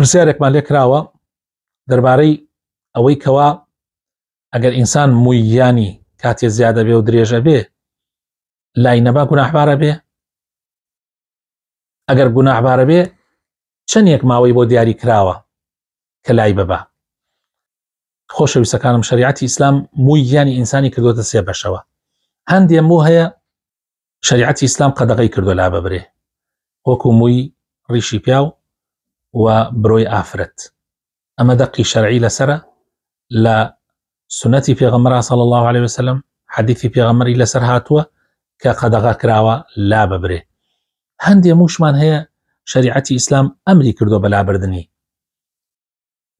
پرسیارێکمان لێ کراوە دەربارەی ئەوەی کەوا ئەگەر ئینسان مویانی کاتێ زیادە بێ و درێژە بێ لای نەبا گوناحبارە بێ؟ ئەگەر گوناحبارە بێ چەندێک ماوەی بۆ دیاری کراوە کە لای ببا؟ خۆشەویستەکانم، شریعەتی ئیسلام مووی گیانی ئینسانی کردوتە سێ بەشەوە. هەندێ موو هەیە شریعەتی ئیسلام قەدەغەی کردو لا ببرێ، وەکو مووی ڕیشی پیاو و برۆی ئافرەت. ئەمە دەقی شەرعی لەسرە لە سنەتی پێغەمبەر صلی الله علیه وسلم، حەدیثی پێغەمبەری لەسەر هاتووە کە قەدەغە کراوە لا ببرێ. هەندێ موشمان هەیە شریعەتی ئیسلام ئەمری کردو بە لابردنی،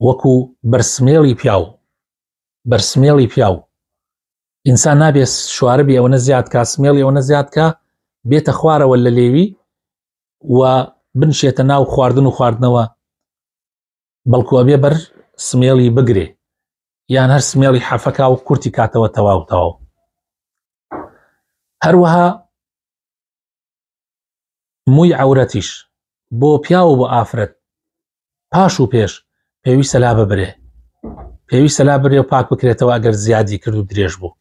وەکو بەرسمێڵی پیاو. بەرسمێڵی پیاو ئینسان نابێ شواربی ئەوەنە زیاد کا، سمێڵی ئەوەنە زیاد کا بێتە خوارەوە لە لێوی و بنشێتە ناو خواردن و خواردنەوە، بەڵکو ئەبێ بەر سمێڵی بگرێ، یان هەر سمێڵی حەفەکا و کورتی کاتەوە تەواو تەواو. هەروەها مووی عەورەتیش بۆ پیاو و بۆ ئافرەت پاش و پێش پێویستە لا ببرێ، پێویستە لا برێ و پاک بکرێتەوە ئەگەر زیادی کرد و درێژ بوو.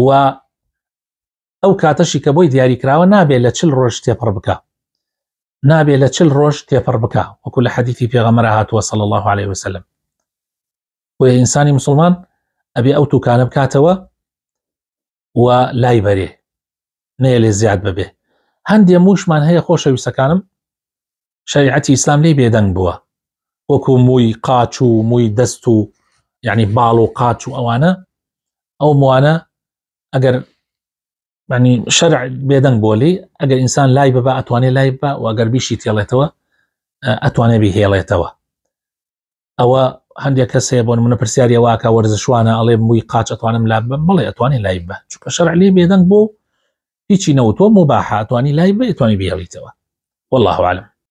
و ئەو کاتەشی کە بۆی دیاری کراوە نابێت لە 40 ڕۆژ تێپەڕ بکە، نابێت لە 40 ڕۆژ تێپەڕ بکە، وەکو لە حەدیثی پێغەمبەر هاتووە صلی الله علیه وسلم. بۆیە ئینسانی مسلمان ئەبێ ئەو توکانە بکاتەوە و لای بەرێ، نەیە لێ زیاد ببێ. هەندێ موشمان هەیە خۆشەویستەکانم شریعەتی ئیسلام لێی بێدەنگ بووە، وەکو مووی قاچ و مووی دەست و یعنی باڵ و قاچ و ئەوانە. ئەو موانە ئەگەر ینی شەرع بێدەنگ بۆ لی، ئەگەر ئینسان لای ببا ئەتوانێ لای ببا، و ئەگەر بیشی تێڵێتەوە ئەتوانێ بیهێڵێتەوە. ئەوە هەندێک کەس هەیە بۆ نمونە پرسیاری واکە وەرزشوانە ئەڵێ مووی قاچ ئەتوانم لا ببەم؟ بەڵێ ئەتوانێ لای ببە، چونکە شەرع لێ بێدەنگ بۆ هیچی نەوتووە، مباحە، ئەتوانی لای ببە، ئەتوانی بهێڵیتەوە. والله أعلم.